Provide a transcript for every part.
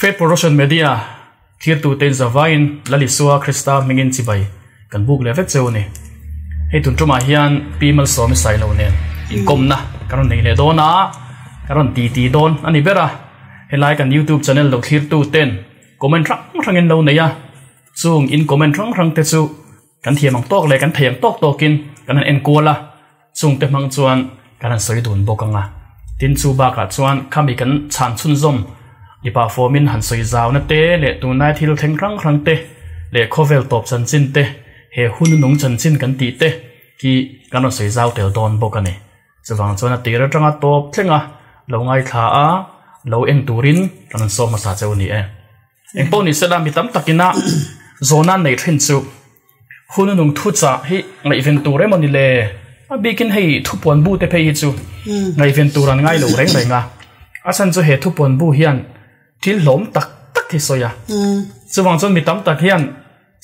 Faith Production Media thirtuten zavaiin Lal Isua Krista hmingin chibai kan buk leh vek cheu a ni. Hei tun tumah hian Pi Malsawmi Sailo nen inkawmna kan rawn nei leh dawn a, kan rawn titi dawn a ni ber a. Helai kan YouTube channel lo thlirtuten comment hrang hrangin lo nei a, chung in comment hrang hrang te chu kan thiam ang tawk leh kan thei ang tawk tawkin kan han enkual a. Chungte hmang chuan kan han sawi dun bawk ang a. Tin, chu bakah chuan khami kan chhan chhunzawm mipa fawmin han sawi zauna te leh tunlai thil thleng hrang hrang te leh khawvel tawp chanchin te, he hun nung chanchin kan tih te hi kan rawn sawi zau tel dawn bawk a ni. Chuvang chuan a tir atanga tawp thlenga lo ngaithla a, lo en turin kan rawn sawm hmasa cheu a ni e. Engpawh ni sela mi tam takina zawhna an nei thin chu hun a nung thuchah hi ngaihven tur emaw ni le? A bikin hei thupuan bu te phei hi chu ngaihven tur an ngai lo reng reng a. A chhan chu he thupuan bu hian thil hlawm tak tak hi sawi a. Chuvang chuan mi tam tak hian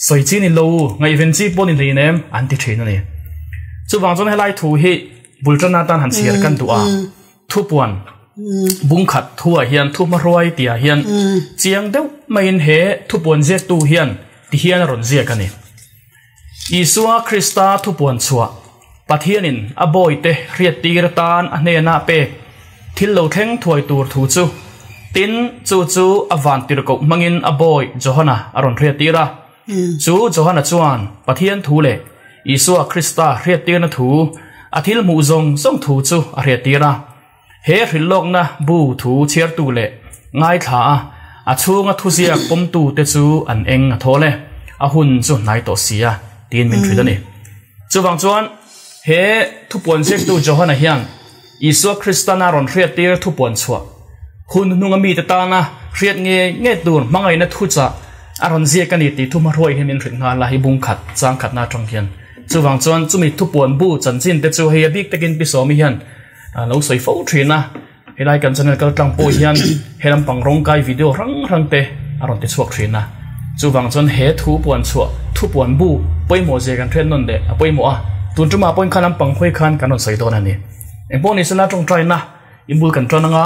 sawi chi ni lo, ngaihven chi pawh ni hleinem an ti thin a ni. Chuvang chuan helai thu hi bul tan atan han chhiar kan duh a. Thupuan bungkhat thuah hian thuhmahruai tihah hian chiang deuh maiin he thupuan ziaktu hian ti hian a rawn ziak a ni. Isua Krista thupuan chhuah Pathianin a bawite hriattir atan a hnenah pek thil lo thleng thuai tur thu chu tin chu chu a vantirhkoh hmangin a bawi Johana a rawn hriattir a. Chu Johana chuan Pathian thu leh Isua Krista hriattirna thu, a thil hmuh zawng zawng thu chu a hriattir a. He hrilhlawkna bu thu chhiartu leh ngaithla a, a chhunga thuziak pawmtute chu an eng a thawl e, a hun chu hnai tawh si a, tiin min hrilh a ni. Chuvang chuan, he thupuan ziaktu Johana hian Isua Kristana rawn hriattir thupuan chhuah hun hnunga mite tana hriat nge nge tur hmangaihna thuchah a rawn ziak a ni tih thu hmahruai hi min hrilh nghal a, hi bung khat chang khatna atang hian. Chuvang chuan chumi thupuan bu chanchin te chu hei a bik takin Pi Sawmi hian lo sawi fo thin a, helai kan channel kal tlang pawh hian he lampang rawngkai video hrang hrang te a rawn ti chhuak thin a. Chuvang chuan he thu puan chhuah thupuan bu pawimawh zia kan hriat nawn leh a pawimawh a, tun tumah pawhin kha lampang hawi khan kan rawn sawi dawn a ni. Engpawh ni sela tawngtaina inbul kan tan anga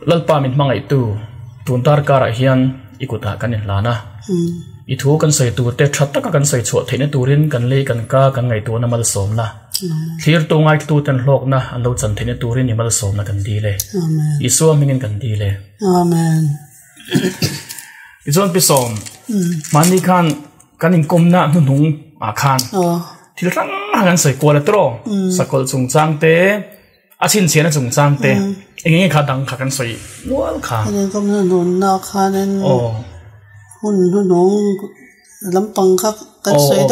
Lalpa min hmangaihtu tun tar karah hian i kutah kan inhlan a, i thu kan sawi tur te tha taka kan sawi chhuah theihna turin kan lei kan ka kan ngaihtuahna malsawmna, thlirtu ngaithlu ten hlawkna an lo chan theihna turin i malsawmna kan dil e. Isua hmingin kan dil e. Amen. Tichuan Pi Sawm, mahni khan kan inkawmna hnuhnung ah khan thil hrang hrang an sawi kual a tawh sakawlh chungchang te a chhinchhiahna chungchang te eng enge kha dang kha kan sawi nual kha. Kan inkawmna hnuhnunna khanin hun hnuhnung lampang kha kan sawi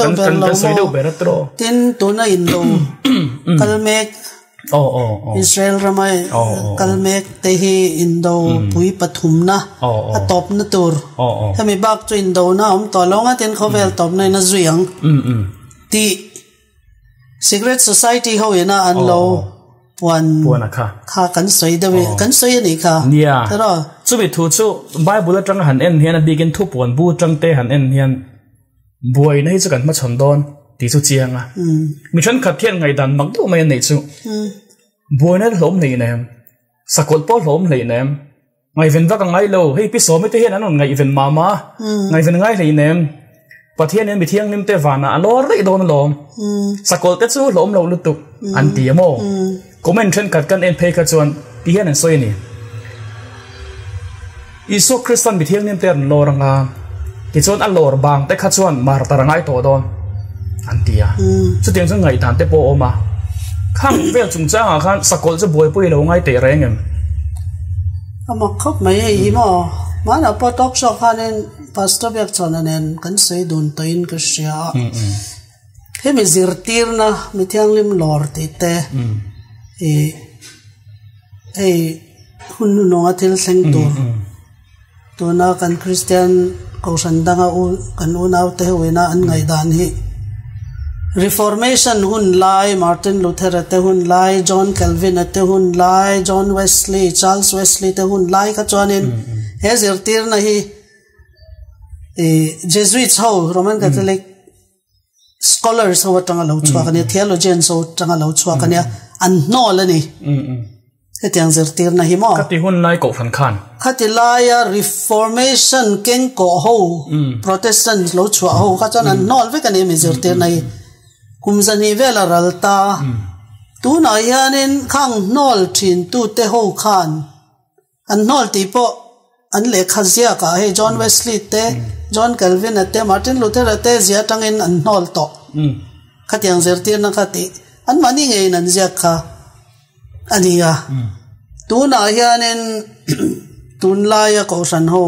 deuh ber lo maw? Tin tuna indo kal mek Israel rama kal mek te hi indo pui pathumna a tawpna tur hemi bak chu indona a awm tawh lo ang a tin khawvel tawpna in a zui ang tih Secret Society ho ina an lo puan kha kan sawi deuh i kan sawi a nih kha. Nia chumi thu chu Bible atanga han en hian a bikin thupuan bu atang te han en hian Buaina hi chu kan hmachhawn dawn tih chu chiang a. Mi thenkhat hian ngaihdan mak deuh mai an neih chu. Buaina hlawm hleih nem, sakawlh pawh hlawm hleih nem, ngaihven vak a ngai lo, hei pi Sawmi te hian an rawn ngaihven mah mah a, ngaihven ngai hleih nem, Pathian hian mi thianghlim te vanah a lawr daih dawn alawm, sakawlh te chu hlawm lo lutuk an ti a maw? Comment thenkhat kan en phei kha chuan ti hian an sawi a ni. Isua Kristan mi thianghlim te a rawn lawr ang a, tichuan a lawr bang te kha chuan martar a ngai tawh dawn an ti a. Chutiang chuan ngaihdan te pawh a awm a. Khang vel chungchangah khan sakawlh chu buaipui a lo ngai teh reng em? A mak khawp mai hei hi maw? Hmanah pawh talk show khanin Pastor Biakchhawna nen kan sawi dun tawhin ka hria a. Hemi zirtirna mi thianghlim lawr tih te ih hei hun hnuhnawng a thil thleng tur tuna kan Kristian kohhran danga u kan unau te ho ina an ngaihdan hi Reformation hun lai Martin Luther a te hun lai John Calvin a te hun lai John Wesley Charles Wesley te hun lai kha chuanin he zirtirna hi ih Jesuits ho Roman Catholic Scholars ho atanga lo chhuak a nia, theologians ho atanga lo chhuak a nia, an hnawl a ni. Hetiang zirtirna hi maw? Khati hun lai kohhran khan. Khati laia Reformation kengkawh ho, Protestant lo chhuah ho kha chuan an hnawl vek a ni mi zirtirna hi. Kum zahnih vel a ral ta. Tunah hianin khang hnawl thintute ho khan an hnawl tih pawh an lehkha ziakah hei John Wesley te, John Calvin-a te, Martin Luther-a te zia atangin an hnawl tawh. Khatiang zirtirna kha tih anmahni ngeiin an ziak kha. A ni a, tunah hianin tunlaia Kohhran ho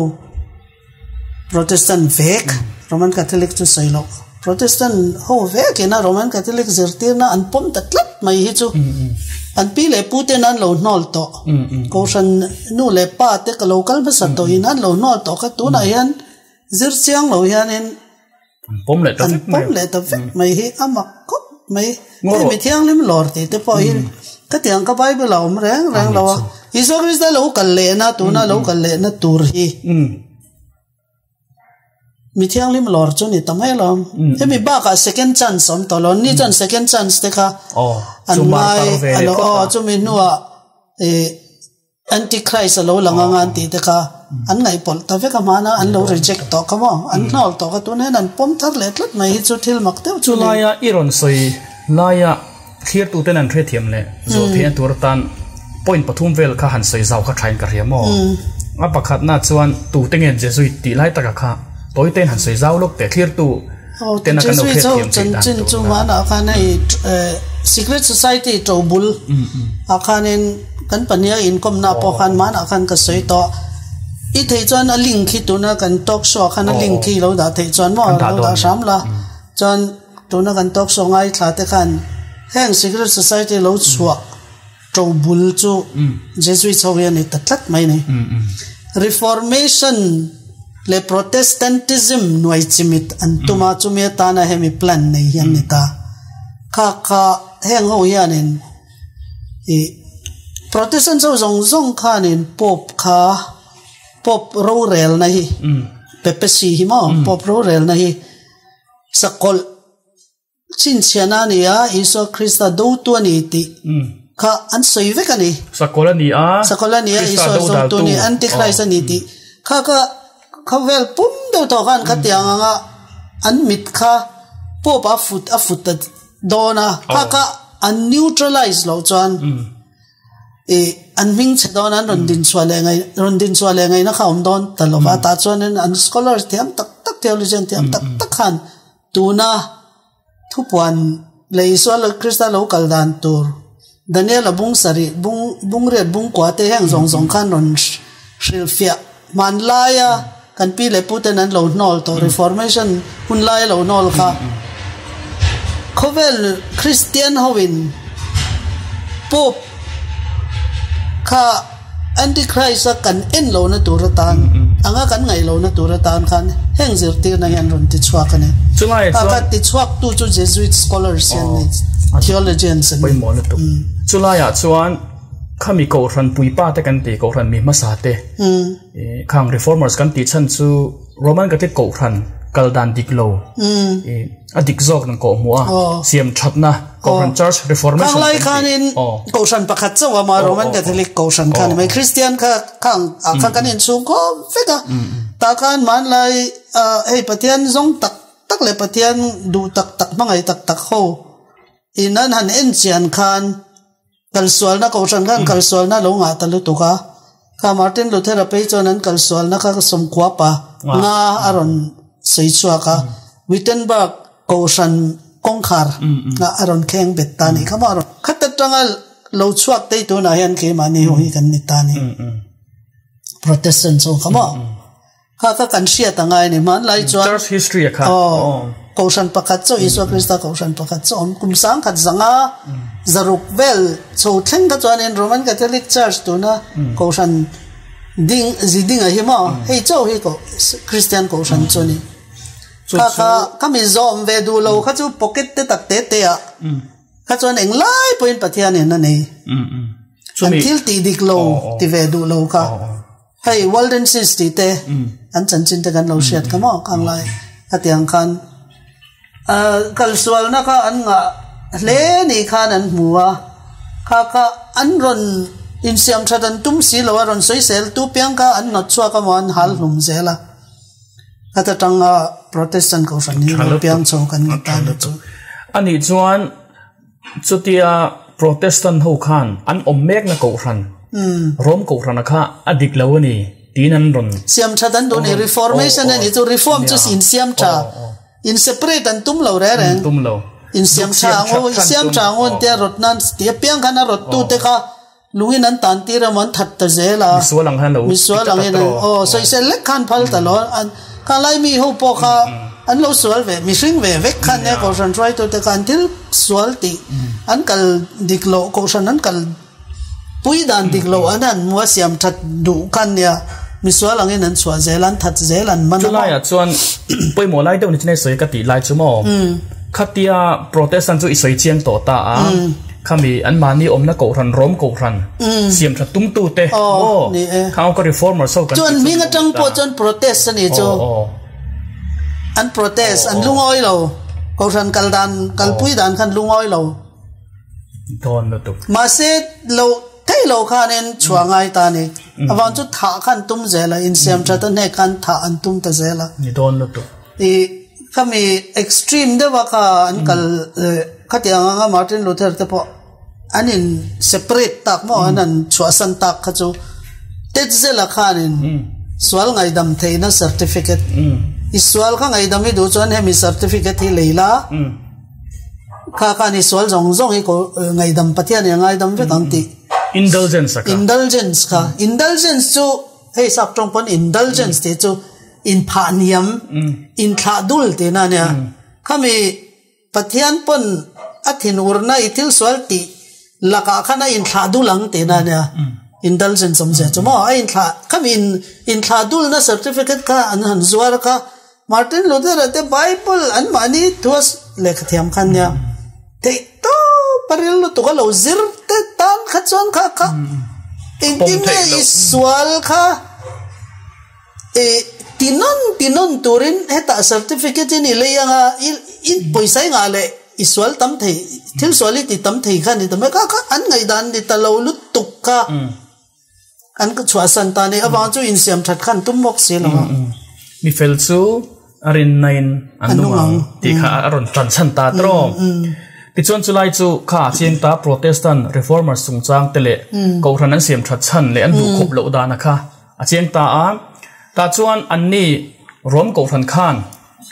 Protestant vek, Roman Catholic chu sawi loh, Protestant ho vekin a Roman Catholic zirtirna an pawm ta tlat mai hi chu an pi leh pu ten an lo hnawl tawh. Kohhran nu leh pa te ka lo kal hmasa tawhin an lo hnawl tawh kha tunah hian zir chiang lo hianin An pawm leh ta vek mai. An pawm leh ta vek mai hi a mak khawp mai. Hei mi thianghlim lawr tih te pawh hi khatiang ka Bible a awm reng reng lo a. Isua Krista lo kal lehna tuna lo kal lehna tur hi mi thianghlim lawr chu ni ta mai lo. Hemi bakah second chance awm tawh lo. Ni chuan second chance te kha an ngai a lo aw chumi hnuah ih Antichrist a lo lang anga an tih te kha an ngaihpawlh ta vek a, hmana an lo reject tawh kha maw, an hnawl tawh kha tun hian an pawm thar leh tlat mai hi chu thil mak deuh chu ni. Chulaia i rawn sawi laia thlirtuten an hrethiam leh zawh theihna tur atan point pathum vel kha han sawi zau kha thain ka hria maw? A pakhatna chuan tute nge Jesuit tih lai taka kha tawitein han sawi zau lawk teh thlirtu tena kan lo hrethiam theih dan tur. Chu hmanah khan hei Secret Society ṭobul ah khanin kan pahniha inkawmna pawh khan hmanah khan ka sawi tawh. I theih chuan a link hi tuna kan talk show ah khan a link hi lo dah theih chuan maw lo dah hram la. Chuan tuna kan talk show ngaithla te khan heng Secret Society lo chhuah ṭobul chu Jesuits ho hi a ni ta tlat mai a ni. Reformation leh Protestantism nuai chimit an tum a, chumi atana hemi plan nei hi an ni ta. Kha kha heng ho hianin ih Protestants ho zawng zawng khanin Pope kha Pope rorelna hi Papacy hi maw Pope rorelna hi sakawlh Chhinchhiahna a ni a, Isua Krista dotu a ni tih kha an sawi vek a ni. Sakawlh a ni a, Sakawlh a ni a, Isua dotu a ni, Antichrist a ni tih kha kha khawvel pum deuh tawh khan khatiang anga an mit kha Pope a fut a fut ta dawn a, kha kha an neutralize loh chuan ih an hming chhe dawn an rawn din chhuah leh ngai rawn din chhuah leh ngaihna kha a awm dawn ta lo va, tah chuanin an scholars thiam tak tak theologian thiam tak tak khan Tuna thupuan leh Isua leh Krista lo kal dan tur Daniela bung sarih, bung bung riat bung kua te heng zawng zawng khan rawn hrilhfiah hmanlaia kan pi leh pu ten an lo hnawl tawh Reformation hun laia lo hnawl kha khawvel Kristian hoin Pope kha Antichrist a kan en lohna tur atan anga kan ngaih lohna tur atan khan heng zirtirna hi an rawn ti chhuak a ni. Chulaiah chuan Ka ti chhuak tu chu Jesuit scholars hi an ni, theologians an ni. Pawimawh lutuk. Chulaiah chuan khami Kohhran puipa te kan tih Kohhran mi hmasa te khang Reformers kan tih chhan chu Roman Catholic Kohhran kal dan dik lo A dik zawk nan kawh hmuh a, siam thatna Kohhran Church Reformation kan tih. Khang lai khanin Kohhran pakhat chauh a mah Roman Catholic Kohhran kha ni mai. Kristian kha khang ah kha kan inchhung khawm vek a. Tah khan hmanlai hei Pathian zawng tak tak leh Pathian duh tak tak hmangaih tak tak ho in an han en chian khan Kalsualna Kohhran khan kalsualna lo ngah ta lutuk a, kha Martin Luther-a phei chuan an kalsualna kha sawmkhua pa nga a rawn sawi chhuak a, Wittenberg Kohhran kawngkhar ah a rawn kheng bet ta nih kha maw a rawn khat atanga lo chhuak tei tunah hian keimahni ho hi kan ni ta ni Protestant chu kha maw. Kha kha kan hriat a ngai a ni. Hmanlai chuan Church history a kha. Aw, Kohhran pakhat chu Isua Krista Kohhran pakhat chu awm kum sangkhat zanga zaruk vel chho thleng kha chuanin Roman Catholic Church tuna Kohhran ding zi ding a hi maw hei chauh hi Christian Kohhran chu a ni. Kha kha kha mi zawm ve duh lo kha chu pocket te tak te te ah kha chuan englai pawhin Pathianin a nei. An thil tih dik lo ti ve duh lo kha. Hei Waldenses tih te an chanchin te kan lo hriat kha maw khang lai khatiang khan kalsualna kha an ngah hle ni khan an hmu a, kha kha an rawn Insiam that an tum si lo a, rawn sawisel tu piang kha an hnawt chhuak a maw an hal hlum zel a. Khata tanga Protestant kohhran hi lo piang chho kan ni ta ni chu. Anih chuan chutia Protestant ho khan an awm mekna kohhran, Rome kohhrana kha a dik lo a ni tiin an rawn. Siam that an duh ni, Reformation a ni chu, Reform chu insiam tha, in separate an tum lo reng reng. Tum lo. Insiam tha ang u, insiam tha ang u an tia rawt nan ti apiang khan a rawt tu te kha Lungin an tan tir emaw an that ta zel a. Misual ang hian lo Misual ang hian aw sawisel lek khan phal ta lo. An kha Laimi ho pawh kha an lo sual ve mihring ve vek khan nia Kohhran hruaitute kha an thil sual tih an kal dik loh Kohhran an kal pui dan dik loh an han hmu a siam that duh khan nia misual angin an chhuah zel an that zel an man a maw. Chulaiah chuan pawimawh lai deuh ni chin a i sawi ka tih lai chu maw khatia Protestant chu i sawi chiang tawh ta a. Khami an mahni awmna kohhran, Rom kohhran siam tha tumtute maw? Khang ka reformers ho kan tih chu. Chuan hming atang pawh chuan protest a ni chu. An protest, an lungawi lo. Kohhran kal dan, kalpui dan khan lungawi lo. Dawn lutuk. Mahse lo thei lo khanin chhuah ngai ta ni. Avang chu thah khan tum zel a, insiam that a hnek khan thah an tum ta zel a. Ni dawn lutuk. I khami extreme deuh a kha an kal khatiang anga Martin Luther te pawh an in separate tak maw an han chhuahsan tak kha chu Tetzel-a khanin sual ngaihdam theihna certificate i sual kha ngaihdam i duh chuan hemi certificate hi lei la kha khan i sual zawng zawng hi ngaihdam Pathian hi a ngaidam vek ang tih Indulgence kha Indulgence kha Indulgence chu Hei sap tawng pawn indulgence tih chu inphah hniam, inthlah dul tihna a nia. Khami Pathian pawn a thinurna i thil sual tih lakah khan a inthlah dul ang tihna a nia. Indulgence awmzia chu maw a inthlah khami inthlah dulna certificate kha an han zuar kha Martin Luther-a te Bible anmahni thua lehkha thiam kha a nia. Theih tawp a ril lutuk a lo zir te tan kha chuan kha kha engtin nge i sual kha i tinawn tinawn turin hetah certificate in i lei anga i i pawisa i ngah leh i sual tam thei thil sual i ti tam thei kha a ni ta mai kha kha an ngaihdan ni ta lo lutuk kha An ka chhuahsan ta ni avang chu insiam that khan tum bawk si lo a. Mi fel chu a rinna in an nung ang tih kha a rawn tan chhan ta tawh. Tichuan chulai chu kha a chiang ta Protestant Reformers chungchang te leh Kohhran an siam that chhan leh an duhkhawp loh dana kha a chiang ta a. Tah chuan anni Rom Kohhran khan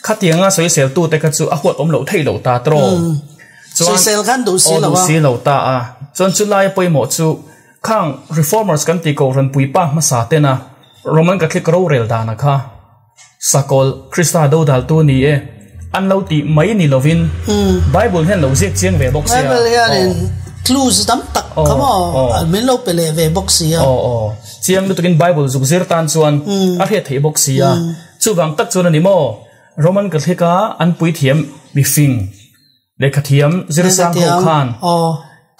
khatianga sawisel tute kha chu a huat awm loh theih loh ta tawh. Chuan sawisel khan duh si lo a. Duh si lo ta a. Chuan chulai pawimawh chu Khang Reformers kan tih Kohhran puipa hmasa tena Roman Catholic rorel dana kha Sakawlh Krista dodaltu ni e an lo tih mai ni lovin Bible hian lo ziak chiang ve bawk sia. Bible hianin clues tam tak kha maw min lo pe leh ve bawk sia. Aw aw chiang lutukin Bible zuk zir tan chuan a hriat theih bawk sia. Chuvang tak chuan a ni maw Roman Catholic a an puithiam mifing Lehkhathiam zirsang ho khan. Aw,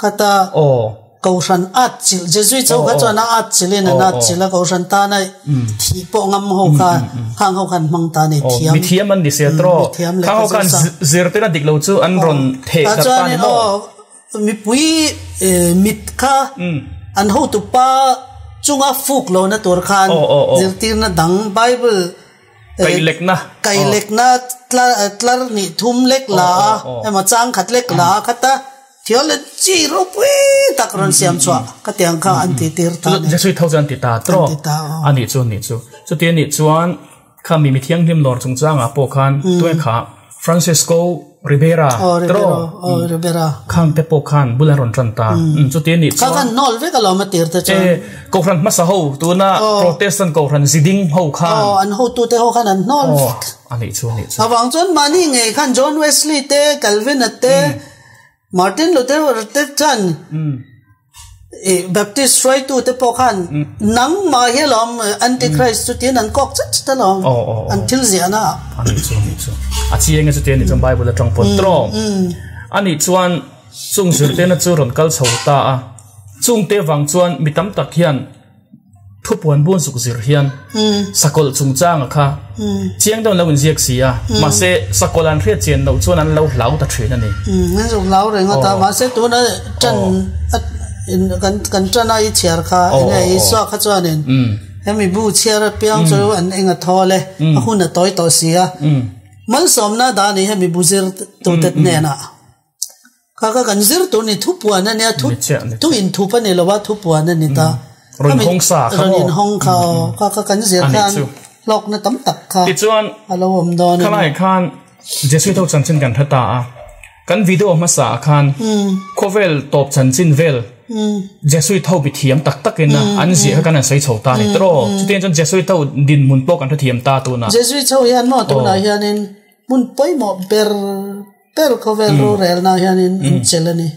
khata Aw. Kohhran at chilh, Jesuits ho kha chuan a at chilhin an at chilh a, Kohhran tana thih pawh ngam ho kha khang ho khan hmang ta ni thiam. Mi thiam an ni sia tawh. Khang ho khan zirtir a dik lo chu an rawn theh darh ta ni maw? Mipui mit kha an hotupa chunga fuk lohna tur khan zirtirna dang Bible Kailekna. Kailekna tlar nih thum lek la a, emaw chang khat lek la a khata theology ropui tak rawn siam chhuah ka tiang kha an ti tir ta ni. Jesuit ho chu an ti ta tawh. An ti ta aw. A nih chu nih chu. Chuti a nih chuan kha mi mithianghlim lawr chungchangah pawh khan tunge kha Francisco Ribera tawh. Aw Ribera. Khang te pawh khan bul an rawn tan ta. Chuti a nih chuan. Kha khan nawl vek alawm a tir te chuan. E, Kohhran hmasa ho tuna Protestant Kohhran ziding ho khan. Aw, an hotute ho khan an hnawl vek. Aw, a nih chu a nih chu. Avang chuan mahni ngei khan John Wesley te, Calvin-a te, Martin Luther te chuan Baptist hruaitu te pawh khan nangmah hi alawm Antichrist chu tiin an kawk chat chat alawm an thil ziahna ah. A nih chu a nih chu. A chiang e chuti a nih chuan Bible atang pawn tawng. A nih chuan chung zirtirna chu rawn kal chho ta a. Chungte vang chuan mi tam tak hian Thupuan bun zuk zir hian sakawlh chungchanga kha chiang deuhin lo inziak si a, mahse sakawlh an hriat chian loh chuan an lo hlau ta thin a ni. An zuk hlau reng a ta, mahse tuna tan In kan kan tana i chhiar kha enge Isua kha chuanin hemi bu chhiar apiang chu an eng a thawl e a hun a tawi tawh si a malsawmna dah a ni hemi bu zir tute hnenah kha kha kan zir tur ni thu puan a nia thu thu inthup a ni lo a thu puan a ni ta rawn hawng sa kha rawn inhawng kha aw kha kha kan zir khan hlawkna tam tak kha tichuan a lo awm dawn a ni khalai khan Jesuit ho chanchin kan hre ta a Kan video hmasa ah khan khawvel tawp chanchin vel Jesuit ho bi thiam tak tak in an ziah kha kan han sawi chho ta a ni tawh. Chutiang chuan Jesuit ho dinhmun pawh kan hrethiam ta tunah. Jesuit ho hian maw tunah hianin hmun pawimawh ber ber khawvel rorelna hianin an chelh a ni.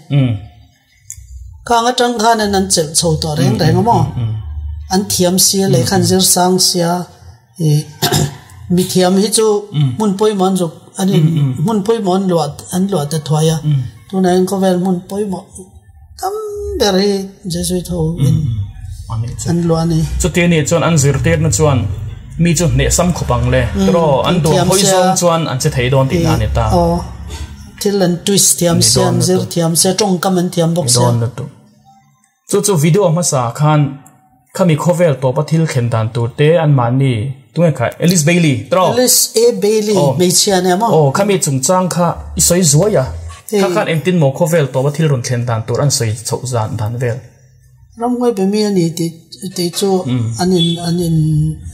Khang atang khanin an chelh chho tawh reng reng a maw? An thiam sia leh khan zir sang sia ih mi thiam hi chu hmun pawimawh an zuk an in hmun pawimawh an luah an luah ta thuai a tunah hian khawvel hmun pawimawh tam ber hi Jesuit ho in an luah a ni. Chuti anih chuan an zirtirna chuan mi chu hneh sam khawp ang le tiraw an duh hawi zawng chuan an che thei dawn tihna a ni ta. Thil an twist thiam sia, an zir thiam sia, tawngkam an thiam bawk sia. Chu chu video hmasa khan khami khawvel tawpa thil thlen dan tur te an mahni tunge kha Alice Bailey tawh. Alice A Bailey hmeichhia nia maw? Aw khami chungchang kha i sawi zuai a, kha khan engtin maw khawvel tawpa thil rawn thlen dan tur an sawi chhoh zan dan vel. Ramngawi be mi a ni tih tih chu an in an in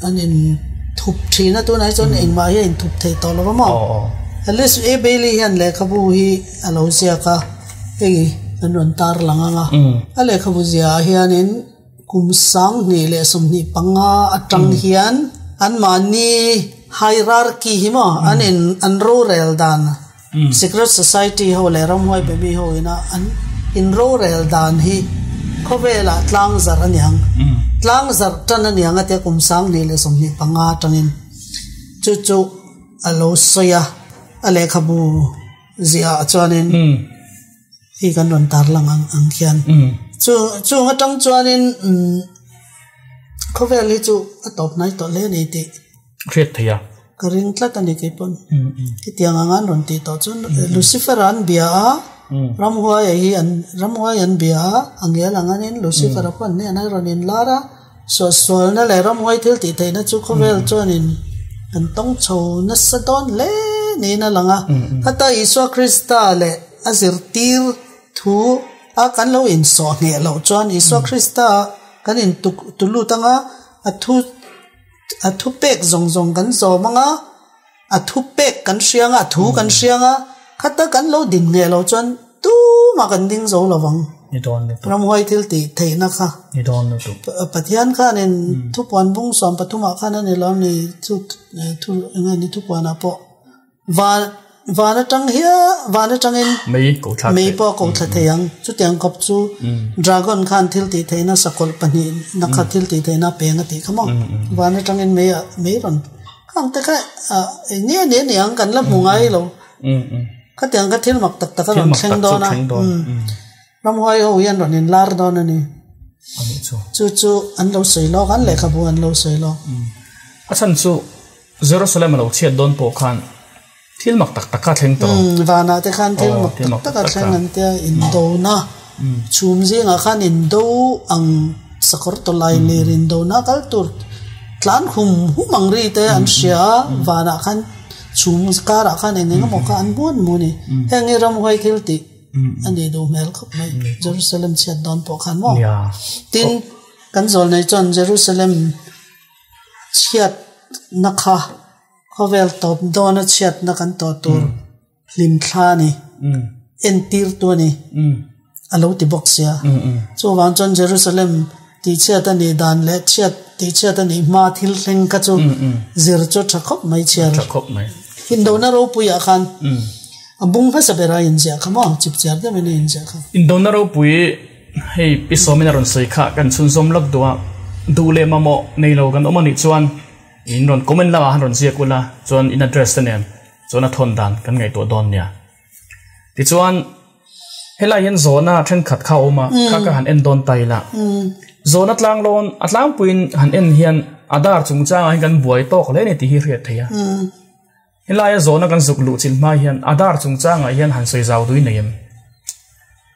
an in thup thin a tunah hi chuan engmah hi a in thup thei tawh lo va maw Alice A Bailey hian lehkhabu hi a lo ziak a hei an rawn tar lang ang a a lehkhabu ziahah hianin kum sanghnih leh sawmhnih panga atang hian anmahni hierarchy hi maw an in an rorel dan Secret Society ho leh ramhuai be mi ho ina an in rorel dan hi khawvelah tlang zarh a niang. Tlang zarh tan a niang a tia kum sanghnih leh 25 atangin chu chu a lo sawi a, a lehkhabu ziah ah chuanin hi kan rawn tarlang ang ang khian. Chu chung atang chuanin khawvel hi chu a tawp hnai tawh hle a ni tih. Hriat theih a. Ka ring tlat a ni kei pawn. Hetiang anga an rawn tih tawh chuan Lucifer a an bia a, Ramhuai hi an Ramhuai an bia a, a ngel ang anin Lucifer a pawh an hnenah a rawn inlar a, suahsualna leh Ramhuai thil tih theihna chu khawvel chuanin kan tawng chho nasa dawn hle niin a lang a. Khata Isua Krista leh a zirtir thu a kan lo insawh ngheh loh chuan Isua Krista kan intuk tulut anga a thu A thu pek zawng zawng kan zawm ang a, a thu pek kan hria ang a, a thu kan hria ang a, khata kan lo din ngheh loh chuan tumah kan ding zo lo vang. Ni dawn lutuk. Ramhuai thil tih theihna kha. Ni dawn lutuk. Pathian khanin thupuan bung 13 ah khan a ni lo ni chu thu eng nge ni thupuanah pawh. Van van atang hian van atangin mei ko thla mei pawh ko thla thei ang chutiang kawp chu dragon khan thil tih theihna sakawlh pahnih na kha thil tih theihna peng a tih kha maw van atangin mei ah mei rawn khang te kha ah eng nge ni a ni ang kan la hmu ngai lo khatiang kha thil mak tak tak a rawn thleng dawn a ramhuai ho hian rawn inlar dawn a ni chu chu an lo sawi lawk an lehkhabu an lo sawi lawk a chhan chu Jerusalem a lo chhiat dawn pawh khan thil mak tak tak kha a thleng tawh. Umm, vanah te khan thil mak tak tak a thleng an tia, indona chhum zingah khan indo ang sakawr tawlai lir indona kal tur tlan hum hum ang ri te an hria a, vanah khan chhum karah khan eng eng emaw kha an hmuan hmu a ni. Heng hi ramhuai thil tih a nih duh hmel khawp mai, Jerusalem chhiat dawn pawh khan maw? Tin, kan zawlnei chuan Jerusalem Chhiatna kha khawvel tawp dawna chhiatna kan tawh tur hlim thla a ni, entirtu a ni a lo ti bawk sia. Chuvang chuan Jerusalem tihchhiat a nih dan leh chhiat tihchhiat a nih hma thil thleng kha chu zir chu tha khawp mai chhiar. Indona ropuiah khan a bung hmasa berah a inziah kha maw, chipchiar deuhin a inziah kha. Indona ropui Hei Pi Sawmin a rawn sawi kha kan chhunzawm lawk duh a, duh leh mamawh nei lo kan awm a nih chuan in rawn comment lamah han rawn ziak ula chuan in address te nen chuan a thawn dan kan ngaihtuah dawn nia. Tichuan helai hian zawhna thenkhat kha a awm a, kha ka han en dawn ta ila. Zawhna tlanglawn a tlangpuiin han en hian a dar chungchangah hian kan buai tawk hle a ni tih hi hriat theih a. Helaia zawhna kan zuk luh chilh hma hian Adhaar chungchangah hian han sawi zau dui nei em?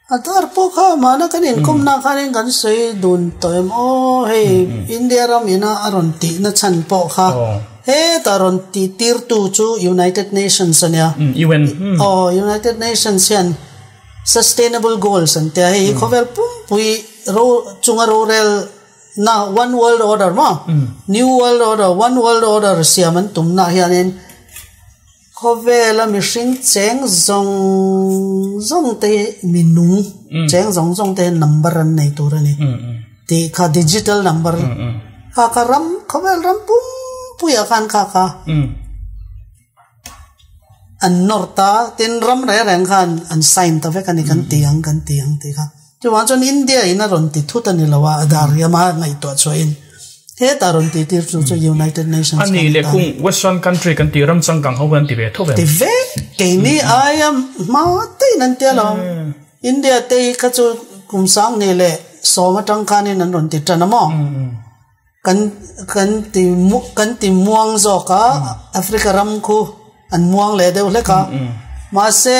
Adhar pawh kha mahna kan inkawmna khanin kan sawi dun tawh em aw hei India ram ina a rawn tihna chhan pawh kha hetah rawn tih tirtu chu United Nations a nia. UN. Aw United Nations hian Sustainable Goals an tia hei hi khawvel pumpui ro chunga rorel na One World Order maw New World Order One World Order siam an tumna hianin Khawvela mihring cheng zawng zawng te hi mi nung cheng zawng zawng te hi number an nei tur a ni tih kha digital number kha kha ram khawvel ram pum puiah khan kha kha an nawr ta tin ram reng reng khan an sign ta vek a ni kan ti ang kan ti ang tih kha. Chuvang chuan India in a rawn ti thut a ni lo a, Adhar hi ama ngaihtuah chhuahin hetah rawn ti tir chu chu United Nations A nih leh kung Western country kan tih ram changkang ho hian ti ve tho ve. Ti ve, keini aia hma tein an tia lo. India te hi kha chu kum sang hnih leh sawm atang khanin an rawn ti tan a maw? Kan kan ti kan ti muang zawk a, Africa ram khu an muang leh deuh hlek a. Mahse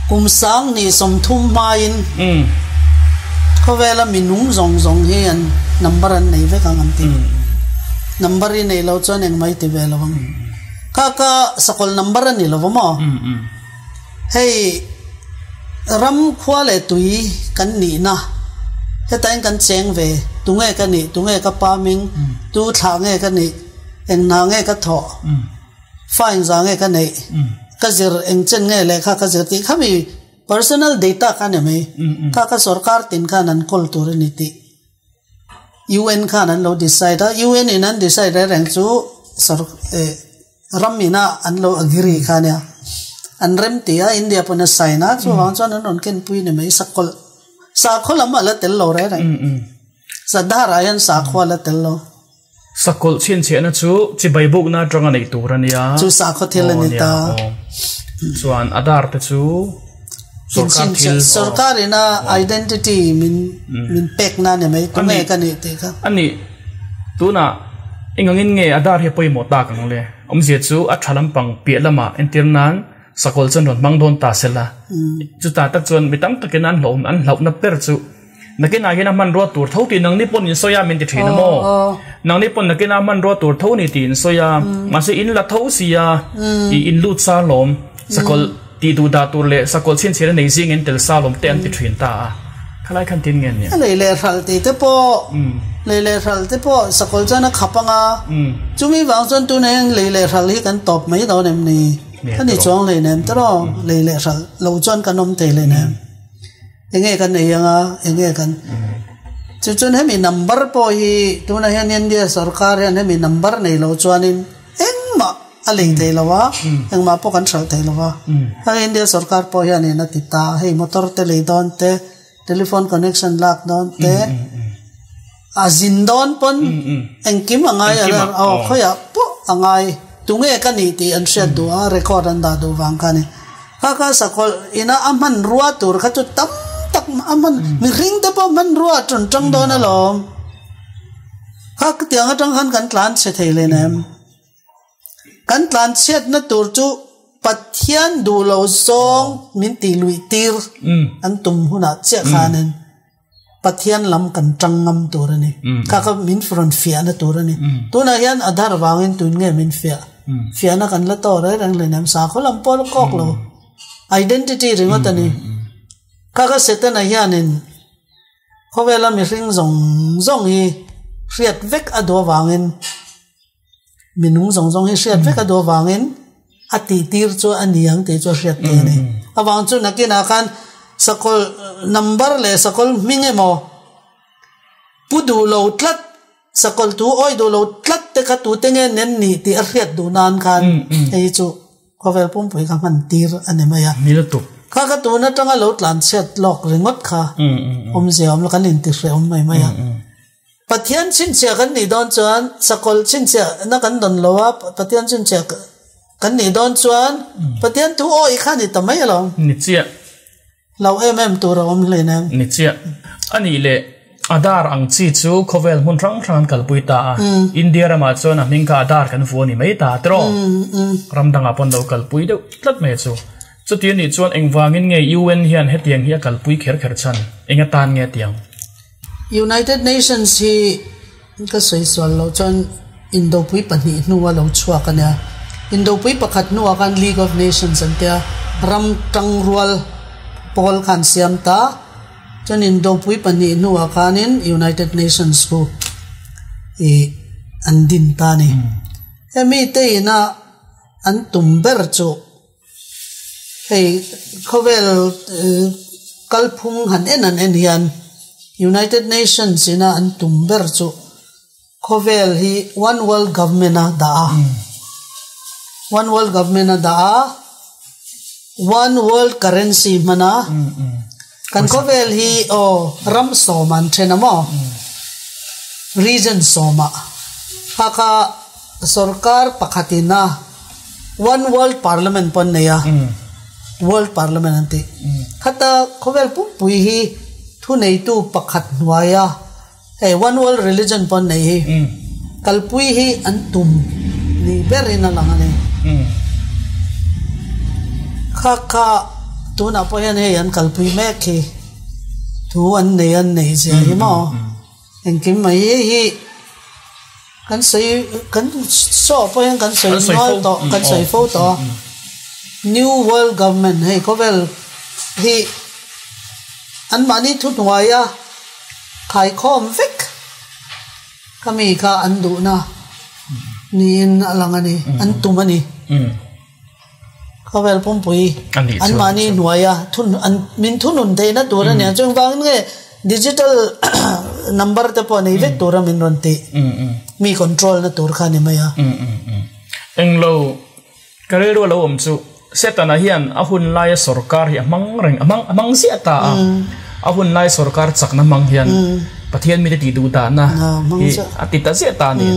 kum sang hnih sawmthum hmain khawvela mi nung zawng zawng hi an number an nei vek ang an ti. Number hi nei lo chuan engmah i ti ve lo ang. Kha kha sakawlh number a ni lo va maw? Hei ram khua leh tui kan nihna hetain kan cheng ve, tunge ka nih, tunge ka pa ming, tu thlah nge ka nih, eng hna nge ka thawh, fa eng za nge ka neih, ka zir eng chen nge lehkha ka zir tih khami personal data kha ni mai, kha kha sorkar tin khan an kawl tur a ni tih UN khan an lo decide a, UN in an decide reng reng chu sor eh ram ina an lo agree kha nia an rem ti a India pawn a sign a chuvang chuan an rawn ken pui ni mai sakawlh sakhaw lam a la tel lo reng reng Sadhar ah hian sakhua a la tel lo. Sakawlh chhinchhiahna chu chibai bukna atanga neih tur a nia. Chu sakhaw thil a ni ta. Chuan Aadhaar te chu sorkar thil. Sorkar ina identity min min pek na ni mai tunge ka nih tih kha. A nih tunah engangin nge Aadhaar hi a pawimawh tak ang le? Awmzia chu a tha lampang piah lamah entir nan sakawlh chuan rawn hmang dawn ta sela. Chutah tak chuan mi tam takin an hlauh an hlauhna ber chu Nakinah hian a hmanrua tur tho tih nangni pawn in sawi a min ti thin a maw? Nangni pawn nakinah a hmanrua tur tho ni tih in sawi a, mahse in la tho si a, i in lut sa lawm, sakawlh tih duh dah tur leh sakawlh chhinchhiah na nei zing in tel sa lawm te an ti thin ta a, khalai khan tin nge nia? Lei leh hralh tih te pawh, lei leh hralh te pawh sakawlh chuan a khap ang a, chumi vang chuan tunah hian lei leh hralh hi kan tawp mai dawn em ni? Ka ni chuang hleinem tawh, lei leh hralh lo chuan kan awm thei hleinem. Enge kan ei anga enge kan chu chuan hemi number pawh hi tunah hian India sorkar hian hemi number nei lo chuanin engmah a lei thei lo a engmah pawh kan hralh thei lo a hei India sorkar pawh hianin a ti ta hei motor te lei dawn te telephone connection lak dawn te a zin dawn pawn engkim a ngai a aw khawiah pawh a ngai tunge ka nih tih an hriat duh a record an dah duh vang kha a ni kha kha sakawlh ina a hmanrua tur kha chu tam tak a hman mihring te pawh hmanrua a ṭawn ṭang dawn alawm kha tiang aṭang khan kan tlan chhe thei hle nem. Kan tlanchhiatna tur chu Pathian duh lo zawng min tih luih tir an tum hunah chiah khanin Pathian lam kan tang ngam tur a ni. Kha kha min rawn fiahna tur a ni. Tunah hian Aadhaar vangin tun nge min fiah? Fiahna kan la tawh reng reng hleinem. Sakhaw lam pawh la kawk lo. Identity ringawt a ni. Kha kha Setana hianin khawvela mihring zawng zawng hi hriat vek a duh avangin Minung zawng zawng hi hriat vek a duh avangin a tih tir chu a ni ang tih chu a hriat thei a ni. Avang chu nakinah khan sakawlh number leh sakawlh hming emaw pu duh lo tlat, sakawlh tu awi duh lo tlat te kha tute nge nen nih tih a hriat duh nan khan hei hi chu khawvel pumpui kha hman tir a ni mai a. Ni lutuk. Kha ka tun atanga lo tlan chhiat lawk ringawt kha awmzia awm lo kan intihreh awm mai mai a. Pathian chhinchhiah kan nih dawn chuan sakawlh chhinchhiah na kan dawn lo a, Pathian chhinchhiah kan nih dawn chuan Pathian thu awih kha ni ta mai alawm. Ni chiah. Lo em em tur a awm hlei nem. Ni chiah. A nih leh Adar ang chi chu khawvel hmun hrang hrang an kalpui ta a, India ramah chuan a hming kha Adar kan vu a ni mai ta tiraw? Ram dangah pawn lo kalpui deuh tlat mai chu. Chuti a nih chuan engvangin nge UN hian hetiang hi a kalpui kher kher chhan? Eng atan nge tiang? United Nations hi ka sawi sual loh chuan Indopui pahnih hnua lo chhuak a nia. Indopui pakhat hnuah khan League of Nations an tia, ram tangrual pawl kha an siam ta. Chuan Indopui pahnih hnuah khanin United Nations chu ih an din ta a ni. Hemi te ina an tum ber chu hei khawvel kalphung han en han en hian United Nations ina an tum ber chu Khawvel hi one world government a dah a, one world government a dah a, one world currency hman a, kan khawvel hi aw ram sawm an then a maw, region sawma kha kha sorkar pakhatin a one world parliament pawh an nei a, world parliament an tih, khata khawvel pumpui hi thuneitu pakhat hnuaia. Hei one world religion pawh an nei hi kalpui hi an tum ni berin a lang a ni. Kha kha tunah pawh hian hei an kalpui mek hi thu an nei an neih zia hi maw engkim mai hi hi kan sawi kan saw pawh hian kan sawi nual tawh kan sawi fo tawh a new world government hei khawvel hi anmahni thuhnuaia. Khaikhawm vek ka mi kha an duhna niin a lang a ni, an tum a ni. Khawvel pumpui anmahni hnuaia thun an min thunun theihna tur a nia. Chuvangin nge digital number te pawh nei vek tura min rawn tih mi control na tur kha a ni mai a. Englo Ka rilru a lo awm chu Setana hian a hun laia sorkar hi a hmang reng a hmang a hmang ziah ta a, a hun lai sorkar chakna hmang hian Pathian mite tih duh dahna hi a ti ta ziah ta a ni.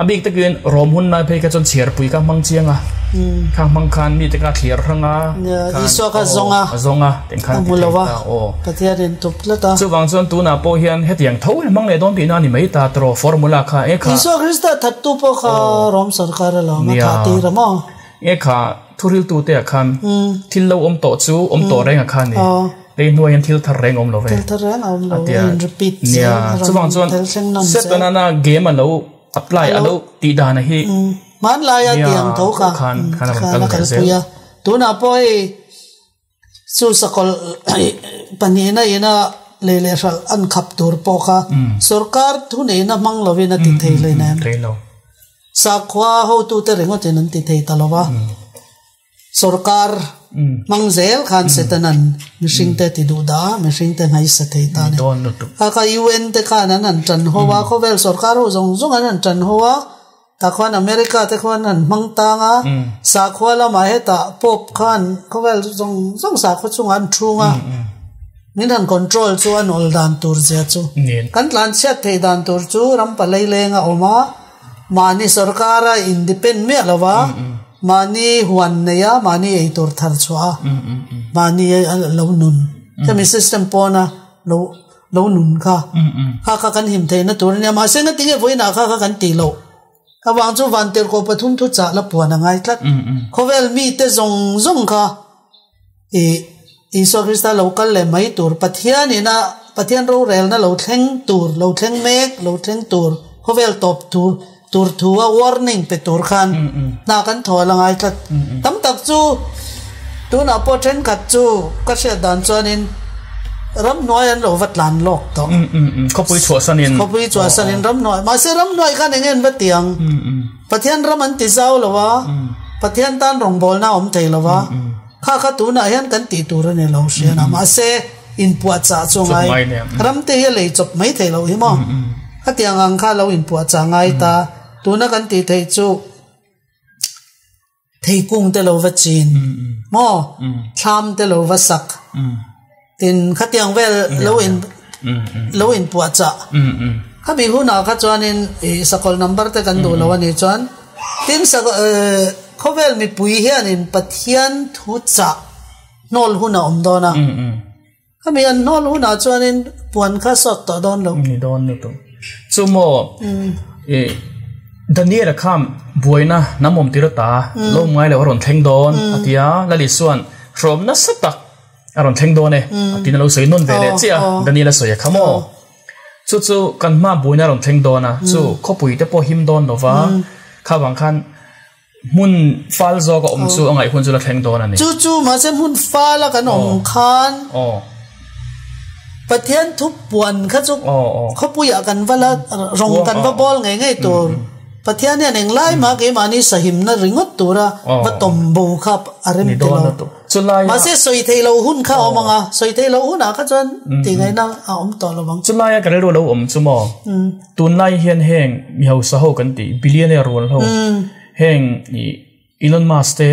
A bik takin Rom hun lai phei kha chuan chhiarpui kha hmang chiang a, khang hmang khan mite kha a thliar hrang a, khan Isua kha zawng a, a zawng a, teng khan a ti thei ta aw. Pathianin tup tlat a. Chuvang chuan tunah pawh hian hetiang tho hi hmang leh dawn tihna a ni mai ta tawh formula kha e kha. Isua Krista thattu pawh kha Rom sorkar a lo awm a thah tir a maw? E kha thuriltu te ah khan thil lo awm tawh chu awm tawh reng a kha ni. Lei hnuai hian thil thar reng awm lo ve. Thil thar reng a awm lo a in repeat zel a rawn thil thleng nawn zel. Setana game a lo apply a lo tih dan a hi. Hmanlaia tiang tho kha khan a kalpui a. Tunah pawh hei Chu sakawlh pahnihna ina lei leh hralh an khap tur pawh kha sorkar thuneihna hmang lovin a ti thei hlein em? Sakhua hotute ringawtin an ti thei ta lo va, sorkar hmang zel khan Setanan mihringte ti duh dah a, mihringte hnaisa thei ta a ni. Kha kha UN te khan an han tan ho a, khawvel sorkar ho zawng zawng an han tan ho a, Tah khuan America te khuan an hmang tang a, sakhua lamah hetah Pope khan khawvel zawng zawng sakhua chungah an thung a, min han control chu a nawl dan tur zia chu. Kan tlan chhiat theih dan tur chu ram palei leng a awm a, mahni sorkara independ miah lo va, mahni huan nei a, mahni eitur thar chhuah a, mahni lo nun. Hemi system pawna lo Lo nun kha kha kha kan him theihna tur a nia. Mahse ngati nge vawiinah kha kha kan tih loh avang chu Vantirhkoh pathum thu chah la puan a ngai tlat. Khawvel mite zawng zawng kha ih Isua Krista lo kal leh mai tur, Pathian ina Pathian rorelna lo thleng tur, lo thleng mek, lo thleng tur, khawvel tawp tur tur thu a warning pe tur khan hna kan thaw la ngai tlat. Tam tak chu tunah pawh thenkhat chu ka hriat dan chuanin ramhnuai an lo va tlan lawk tawh. Khawpui chhuahsanin. Khawpui chhuahsanin ramhnuai. Mahse ramhnuai khan eng nge an va ti ang? Pathian ram an ti zau lo a, Pathian tan rawngbawlna a awm thei lo a, kha kha tunah hian kan tih tur a ni lo hrian a. Mahse inpuahchah chu a ngai. Ramte hi a lei chawp mai thei loh hi maw? Khatiang ang kha lo inpuahchah ngai ta. Tuna kan tih theih chu theikung te lo va chin maw? Thlam te lo va sak. Tin khatiang vel lo in lo inpuahchah. Khami hunah kha chuanin ih sakawlh number te kan duh lo a nih chuan tin khawvel mipui hianin Pathian thu chah hnawl hun a awm dawn a. Khami an hnawl hunah chuanin puan kha sawt tawh dawn lo. Ni dawn lutuk. Chu maw i Daniel-a kha buaina hnam awm tir ata lawm ngai lo a rawn thleng dawn a ti a, Lali chuan Hrawm nasa tak a rawn thleng dawn e a tin a lo sawi nawn ve leh chiah a, Daniel a sawi a kha maw? Chu chu kan hma buaina a rawn thleng dawn a, chu khawpui te pawh him dawn lo va, kha vang khan hmun fal zawk a awm chu a ngaih hun chu la thleng dawn a ni. Chu chu mahse hmun fal a kan awm khan Pathian thu puan kha chu khawpuiah kan va la rawng kan va bawl ngei ngei tur. Pathian hian englai mah keimahni sahimna ringawt tura va tawm bo kha a rem ti lo. Mahse sawi thei lo hun kha a awm ang a, sawi thei lo hunah kha chuan tih ngaihna a awm tawh lo ang. Chulaia ka rilru lo awm chu maw, tunlai hian heng mi hausa ho kan tih billionaire rual ho heng Elon Musk te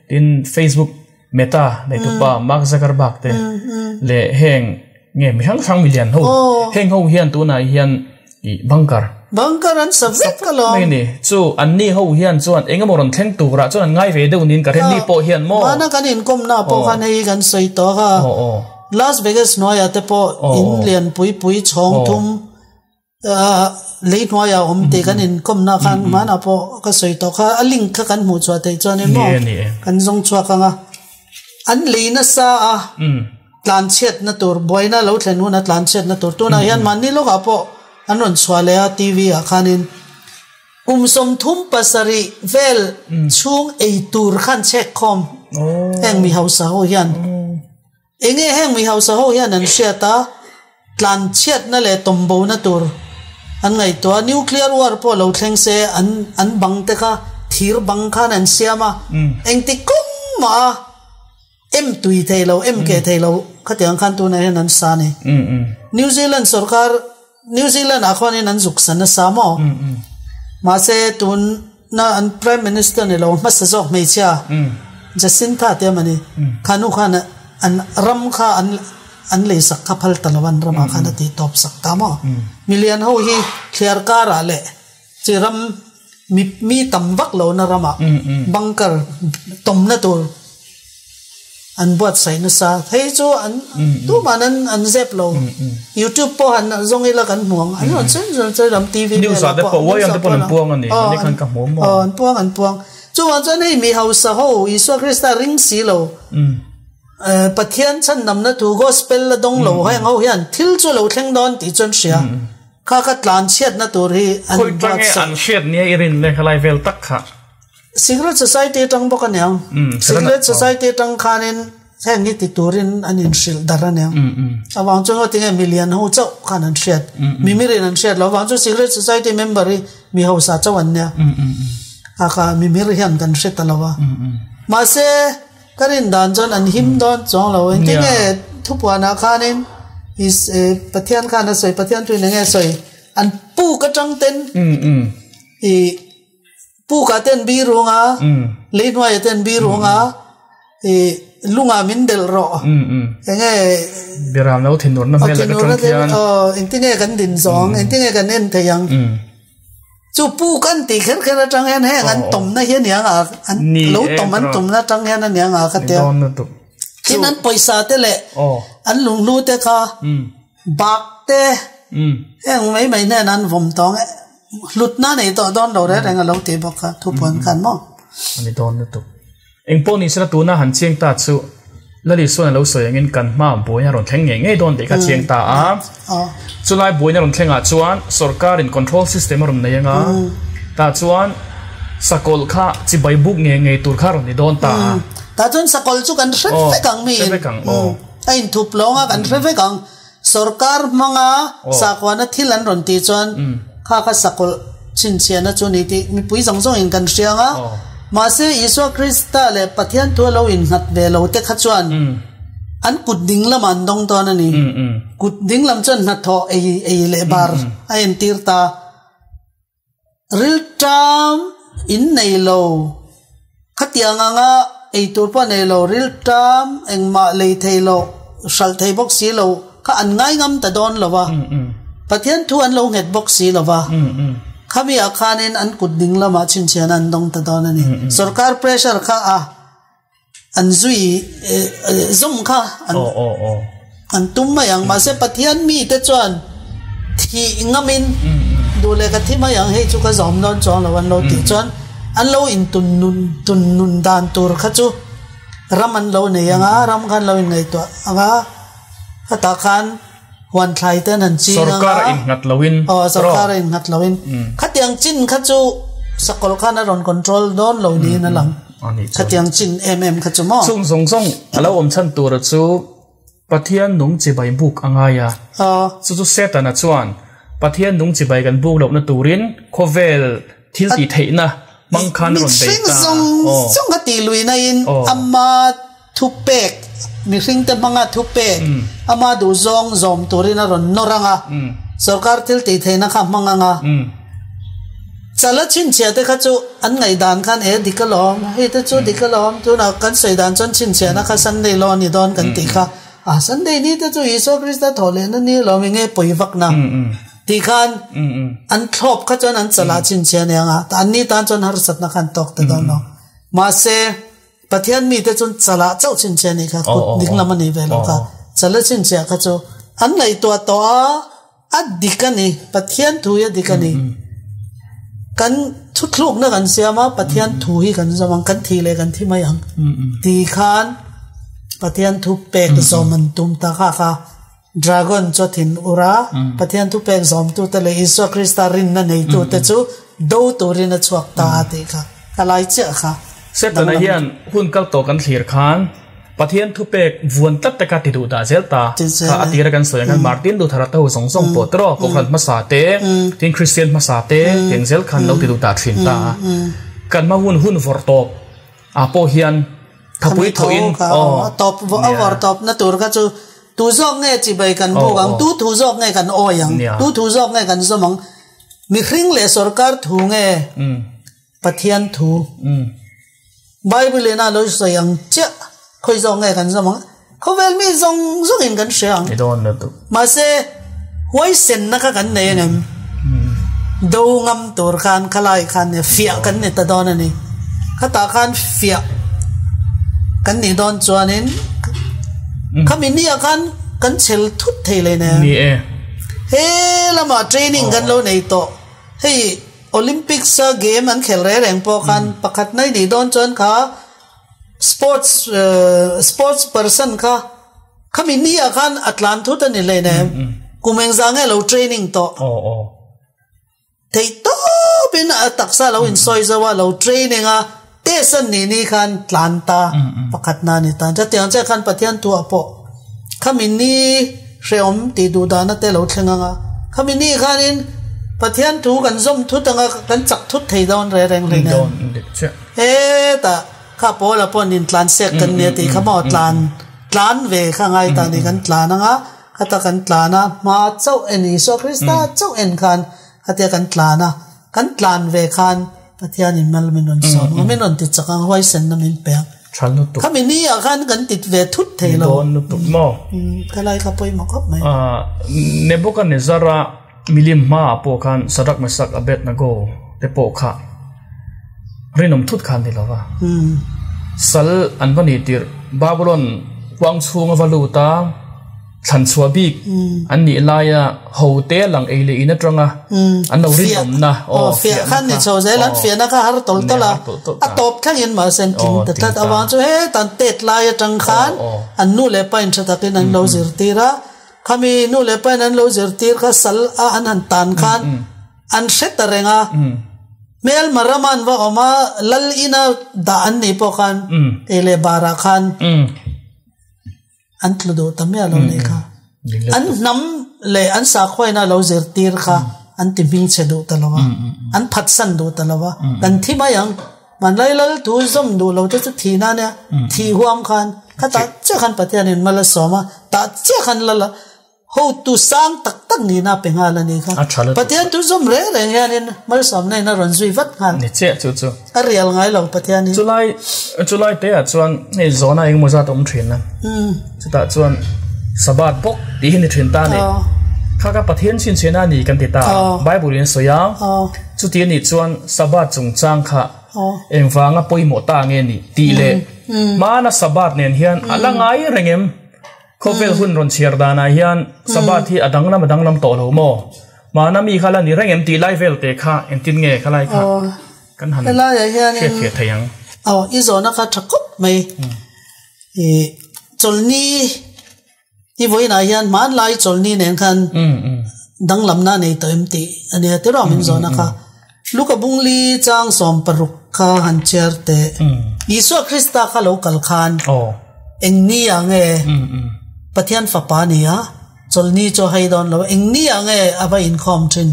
tin Facebook Meta neitupa Mark Zuckerberg te leh heng nge mi hrang hrang milian ho heng ho hian tunah hian i bunker bunker an sa vek alawm mai ni chu an ni ho hian chuan engemaw rawn thleng turah chuan an ngai ve deuh niin ka rin ni pawh hian maw mana kan inkawm na pawh khan hei kan sawi tawh kha Las Vegas hnuaiah te pawh in lian pui pui chhawng thum lei hnuaiah awm tih kan inkawm na khan hmanah pawh ka sawi tawh kha a link kha kan hmuh chhuah theih chuan emaw kan zawng chhuak ang a an lei nasa a tlanchhiatna tur buaina lo thlen huna tlanchhiatna tur tunah hian mahni lawkah pawh an rawn chhuah leh a TV ah khanin kum 37 vel chhung ei tur khan chhek khawm heng mi hausa ho hian enge heng mi hausa ho hian an hriat a tlanchhiatna leh tawmbona tur an ngaihtuah nuclear war pawh lo thleng se an an bang te kha thir bang khan an siam a engti kawng mah a Em tui thei lo, em keh thei lo khatiang khan tunah hian an sa a ni. New Zealand sorkar, New Zealand ah khuanin an zuk sa nasa maw? Mahse tuna an Prime Minister ni lo hmasa zawk hmeichhia Jacinta te a ni. Kha nu khan an ram kha an an lei sak kha phal ta lo an ramah khan a tih tawp sak ta maw? Milian ho hi thliar karah leh Chi ram mi mi tam vak lo na ramah bunker tawmna tur an buatsaih nasa. Hei chu an tumah an an zep lo. YouTube pawh han zawng ila kan hmu ang. An rawn sawi sawi sawi lam TV News ah te pawh uai ang te pawh an puang a ni. Ani khan ka hmu maw. Aw an puang an puang. Chuvang chuan hei mi hausa ho Isua Krista ring si lo. Pathian chhandamna thu gospel la dawng lo heng ho hian thil chu lo thleng dawn tih chu an hria. Kha ka tlan chhiatna tur hi an Khawi tang e an hriat nia i rin le khalai vel tak kha. Secret Society atang bawk aniang. Secret Society atang khanin heng hi ti turin an inhrilh dar aniang. Avang chuan ngaw tinge milian ho chauh khan an hriat. Mimirin an hriat lo avang chuan Secret Society member hi mi hausa chauh an nia. A kha mimir hian kan hre ta lo a. Mahse Ka rin dan chuan an him dawn chuang lo. Engtin nge thupuanah khanin is Pathian khan a sawi, Pathian thuin enge a sawi? An puk atang ten i pukah ten bi rung a, lei hnuaiah ten bi rung a, i lungah min delh rawh. Enge Biram lo thinurna hmel laka tang khian. Engtin nge kan din zawng, engtin nge kan en thei ang? Chu pu kan tih kher kher atang hian heng an tawmna hi a ni ang a, an lo tawm an tumna atang hian a ni ang a ka tia. Tin an pawisa te leh an lunghlu te kha bak te heng mai mai hnen an vawm tawng e hlutna nei tawh dawn lo reng reng a lo tih bawk kha thupuan khan maw. A ni dawn lutuk. Engpawh ni sela tuna han chiang ta chu Lali sawn a lo sawi angin kan hma buaina rawn thleng ngei ngei dawn tih kha chiang ta a. Chulai buaina rawn thlengah chuan sorkarin control system a rawn nei anga tah chuan sakawlh kha chibai buk ngei ngei tur kha rawn ni dawn ta a. Tah chuan sakawlh chu kan hre vek ang mi in a inthup lawng a kan hre vek ang. Sorkar hmanga sakhuana thil an rawn tih chuan kha kha sakawlh chhinchhiahna chu ni tih mipui zawng zawngin kan hria ang a. Mahse, Isua Krista leh Pathian thu a lo innghat ve lo te kha chuan an kut ding lamah an dawng dawn a ni. Kut ding lam chuan hnathawh ei ei leh bar a entir ta. Rilṭam in nei lo. Khatiang anga ei tur pawh nei lo, rilṭam engmah lei thei lo, hralh thei bawk si lo kha an ngai ngam ta dawn lo va. Pathian thu an lo nghet bawk si lo va. Khami ah khanin an kut ding lamah chhinchhiahna an dawng ta dawn a ni. Sorkar pressure kha a an zui zawm kha an an tum mai ang mahse Pathian mite chuan thih ngamin duh leh ka thi mai ang hei chu ka zawm dawn chuang lo an lo tih chuan an lo intun nun tun nun dan tur kha chu. Ram an lo nei anga, ram khan lo inngaihtuah anga, khatah khan huan thlai te an han ching anga. Sorkar a innghat loin. Aw, sorkar a innghat loin. Khatiang chin kha chu sakawlh khan a rawn control dawn lo niin a lang. Khatiang chin em em kha chu maw? Chung zawng zawng a lo awm chhan tura chu Pathian nung chibai buk a ngai a. Chu chu Setana chuan Pathian nung chibai kan buk lohna turin khawvel thil tih theihna hmang khan a rawn bei ta. Mihring zawng zawng a tih luihna in ama thupek, mihringte hmanga thupek, ama duhzawng zawm turin a rawn nawr ang a, sorkar thil tih theihna kha a hmang ang a. Chala chhinchhiah te kha chu an ngaihdan khan e dik alawm, hei te chu dik alawm, tunah kan sawi dan chuan chhinchhiahna kha Sunday law a ni dawn kan tih kha, a Sunday ni te chu Isua Krista thawh lehna ni alawm eng nge pawi vakna tih khan an thlawp kha chuan an chalah chhinchhiah a nia, an ni tan chuan harsatna kha an tawk ta dawn lo. Mahse, Pathian mite chuan chalah chauh chhinchhiah a nih kha, kut dinglam a nih ve lo kha, chala chhinchhiah kha chu an ngaihtuah tawh a, A dik a ni, Pathian thu hi a dik a ni. Kan thuthlukna kan siam a, Pathian thu hi kan zawm ang, kan thih leh kan thi mai ang ti khan Pathian thu pek zawm an tum ta kha kha Dragon chu a thin ur a, Pathian thu pek zawmtute leh Isua Krista rinna neitute chu do turin a chhuak ta a tih kha a lai chiah kha. Setana hian hun kal tawh kan thlir khan Pathian thupek vuan tlat te kha ti duh dah zel ta. Kha a tira kan sawi ang khan Martin Luther a to zawng zawng pawh tawh Kohhran hmasa te, tin Kristian hmasa te teng zel khan lo ti duh dah thin ta a. Kan hma hun hun vawrh tawp ah pawh hian thapui thawh in aw a tawp a vawrh tawp na tur kha chu tu zawk nge chibai kan buk ang, tu thu zawk nge kan awi ang, tu thu zawk nge kan zawm ang, mihring leh sorkar thu nge Pathian thu. Bible in a lo sawi ang chiah khawi zawk nge kan zawm ang khawvel mi zawng zawng in kan hria ang mahse huaisenna kha kan nei angem do ngam tur khan khalai khan e fiah kan ni ta dawn a ni khatah khan fiah kan nih dawn chuanin khami nia khan kan chhel thut thei leh nen he lamah training kan lo nei tawh hei Olympics a game an khelh reng reng pawh khan pakhat na i nih dawn chuan kha sports sports person kha khami ni ah khan a tlan thut a ni hleinem kum engzah nge lo training tawh theih tawp in a taksa lo insawi zo a lo training a test an nih ni khan tlan ta pakhat na ni ta chutiang chiah khan Pathian thuah pawh khami ni hrehawm tih duh dahna te lo thleng ang a khami ni khanin Pathian thu kan zawm thut anga kan chak thut thei dawn reng reng hlei nen hetah kha Paula pawh nin tlan sek kan nia tih kha maw tlan tlan ve kha ngai ta ni kan tlan anga khata kan tlan a hma chauh en Isua Krista chauh en khan khatia kan tlan a Kan tlan ve khan Pathian in mal min rawn sawm a, min rawn ti chak ang, huaisenna min pe ang. Tha lutuk. Khami ni ah khan kan tit ve thut thei lo. Dawn lutuk maw? Ka lai kha pawimawh khawp mai. Nebuchadnezzar-a milim hmaah pawh khan Shadrach, Meshach, Abednego te pawh kha rinawm thut khan ni lo va. Sal an va ni tirh Babylon huang chhunga va lut a. Thlan chhuah bik an nih laia ho te lang ei leh in atanga an lo rinawmna aw fiah khan ni chho zel an fiahna kha har tawlh tawlh a a tawp thleng in mahse an tling ta tlat avang chu hetan tet lai atang khan an nu leh pa in tha takin an lo zirtir a khami nu leh pa in an lo zirtir kha sal a an han tan khan an hre ta reng a hmelma rama an va awm a lal ina dah an nih pawh khan ei leh barah khan An tlu duh ta miah lo nei kha. An hnam leh an sakhuaina lo zirtir kha an ti hming chhe duh ta lo a. An phatsan duh ta lo a. Kan thi mai ang. Hmanlai lal thu zawm duh lo te chu thihna ania. Thih huam khan kha tah chiah khan Pathianin mal a sawm a. Tah chiah khan lal a. Hotu sang tak tak nihna a pe nghal a nih kha. Pathian thu zawm reng reng hianin malsawmna in a rawn zui vat nghal. Ni chiah chu chu. A rial ngai lo Pathian hi. Chulai chulai te ah chuan hei zawhna engemaw zat a awm thin a. Chutah chuan Sabbath bawk tih hi ni thin ta a ni. Kha kha Pathian chhinchhiahna a ni kan ti ta a. Bible in a sawi a. Chuti a nih chuan Sabbath chungchang kha engvanga pawimawh ta nge ni tih leh hmana Sabbath nen hian a la ngai reng em? Khawvel hun rawn chhiar danah hian Sabbath hi a danglam a danglam tawh lo maw? Mahna mi kha la ni reng em tih lai vel te kha engtin nge khalai kha kan han hriatfiah thei ang? Aw, i zawhna kha tha khawp mai. Chawlhni hi vawiinah hian hmanlai chawlhni nen khan danglamna a nei tawh em tih a nia tiraw min zawhna kha. Luka bungli chang 16 kha han chhiar teh. Isua Krista kha lo kal khan eng ni ah nge Pathian fapa a ni a, chawlhni chu a hai dawn lo a, eng ni ah nge a va inkhawm thin?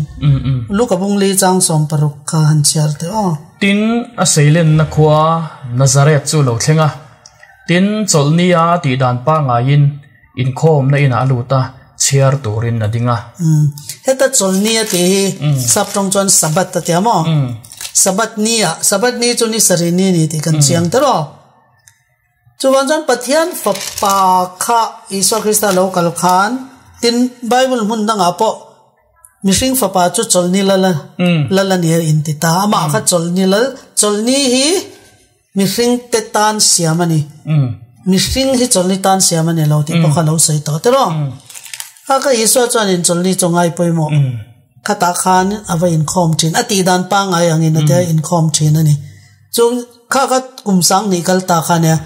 Luka bungli chang 16 kha han chhiar teh aw. Tin, a seilenna khua Nazareth chu lo thleng a. Tin, chawlhni a tih dan pangaiin inkhawmna inah a lut a, chhiar turin a ding a. Umm. Heta chawlhni a tih hi sap tawng chuan Sabbath a ti a maw? Sabbath ni ah, Sabbath ni chu ni sarih ni a ni tih kan chiang ta rawh. Chuvang chuan Pathian fapa kha Isua Krista lo kal khan, tin Bible hmun dangah pawh mihring fapa chu chawlhni lal a lal a ni a inti ta. Amah kha chawlhni lal, chawlhni hi Mihring te tan siam a ni. Mihring hi chawlhni tan siam a ni lo tih pawh kha lo sawi tawh tiraw? A ka Isua chuan in chawlhni chu ngai pawimawh. Khatah khan a va inkhawm thin. A tih dan pangngai angin a tia inkhawm thin a ni. Chu kha kha kum sanghnih kal ta kha nia.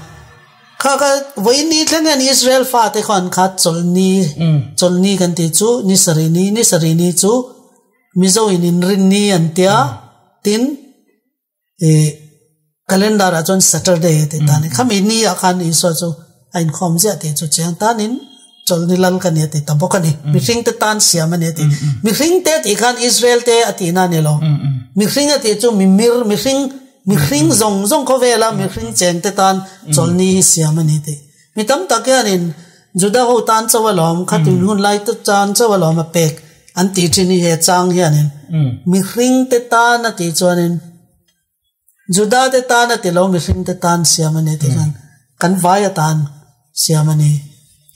Kha kha vawiin thleng hian Israel fate khaw an kha chawlhni chawlhni kan tih chu ni sarih ni ni sarih ni chu Mizo in inrinni an tia tin I calendar ah chuan Saturday a ti ta a ni. Khami ni ah khan Isua chu a inkhawm ziah tih chu chiang tanin chawlhni lal ka ni a ti ta bawk a ni. Mihring te tan siam a ni a ti. Mihring te tih khan Israel te a tihna a ni lo. Mihring a tih chu mimir, mihring, mihring zawng zawng khawvela mihring cheng te tan chawlhni hi siam a ni tih. Mi tam tak hianin Juda ho tan chauh alawm, khatin hun lai te tan chauh alawm a pek an tih thin hi he chang hianin mihring te tan a tih chuanin Juda te tan a ti lo mihring te tan siam a ni tih khan kan vai atan siam a ni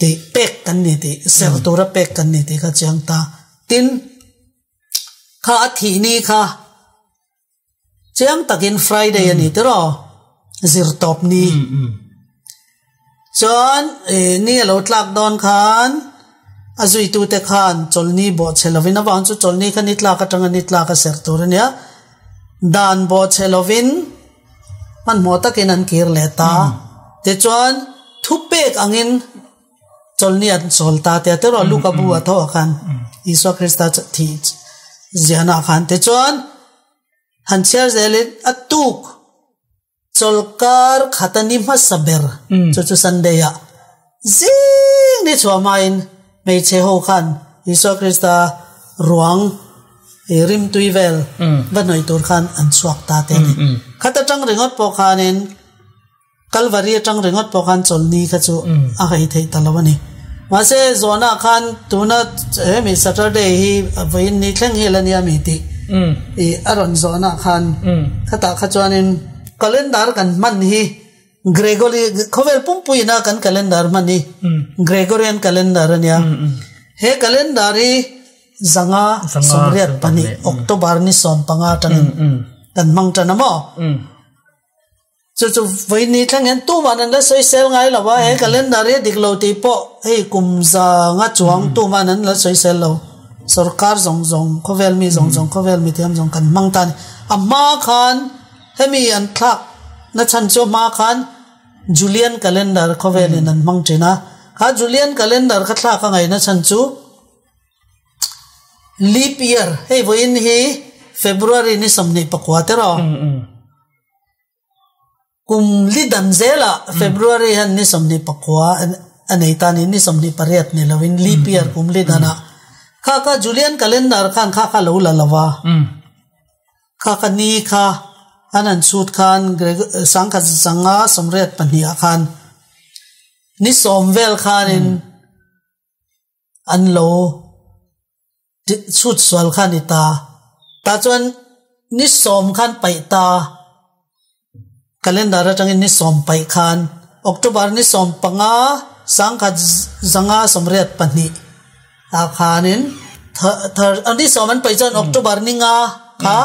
tih pek kan ni tih serh tura pek kan ni tih kha chiang ta. Tin, kha a thih ni kha Chiang takin Friday a ni tiraw? Zirtawp ni. Chuan ni a lo tlak dawn khan a zuitute khan chawlhni bawhchhe lovin avang chu chawlhni kha ni tlak atanga ni tlak a serh tur a nia. Dan bawhchhe lovin hmanhmawh takin an kir leh ta. Tichuan thupek angin Chawlhni an chawl ta tia tiraw Luka bu a tho ah khan Isua Krista thih ziahna ah khan tichuan han chhiar zelin a tuk chawlkar khat a ni hmasa ber chu chu Sunday ah zing ni chhuah hmain hmeichhe ho khan Isua Krista ruang rimtui vel va hnawih tur khan an chhuak ta te a ni. Khat atang ringawt pawh khanin Kalvari atang ringawt pawh khan chawlhni kha chu a hei theih ta lo a ni. Mahse, zawhnaah khan tuna hemi Saturday hi vawiin ni thleng hi la nia mi tih i a rawn zawhnaah khan khatah kha chuanin calendar kan hman hi Gregory khawvel pumpuiina kan calendar hman hi Gregorian calendar a nia. He calendar hi zanga 82 October ni 15 atangin kan hmang tan a maw? Chu chu vawiin ni thleng hian tuman an la sawisel ngai lo a, he calendar hi a dik lo tih pawh hei kum zanga chuang tuman an la sawisel lo. Sorkar zawng zawng, khawvel mi zawng zawng, khawvel mithiam zawng kan hmang ta a ni. A hma khan hemi an thlak na chhan chu a hma khan Julian calendar khawvelin an hmang thin a, kha Julian calendar kha thlak a ngaihna chhan chu leap year, hei vawiin hi February ni 24 te rawh. Kum li dan zelah February hian ni 24 a nei ta ni, ni 28 ni lovin leap year kum li danah kha kha Julian calendar khan kha kha lo la lova kha kha ni kha an han chhut khan 1982 ah khan ni 10 vel khanin an lo chhut sual kha ni ta. Tah chuan ni 10 khan paih ta, calendar atangin ni 10 paih khan October ni 15 1982 ah khanin ni 10 an paih chuan October ni nga kha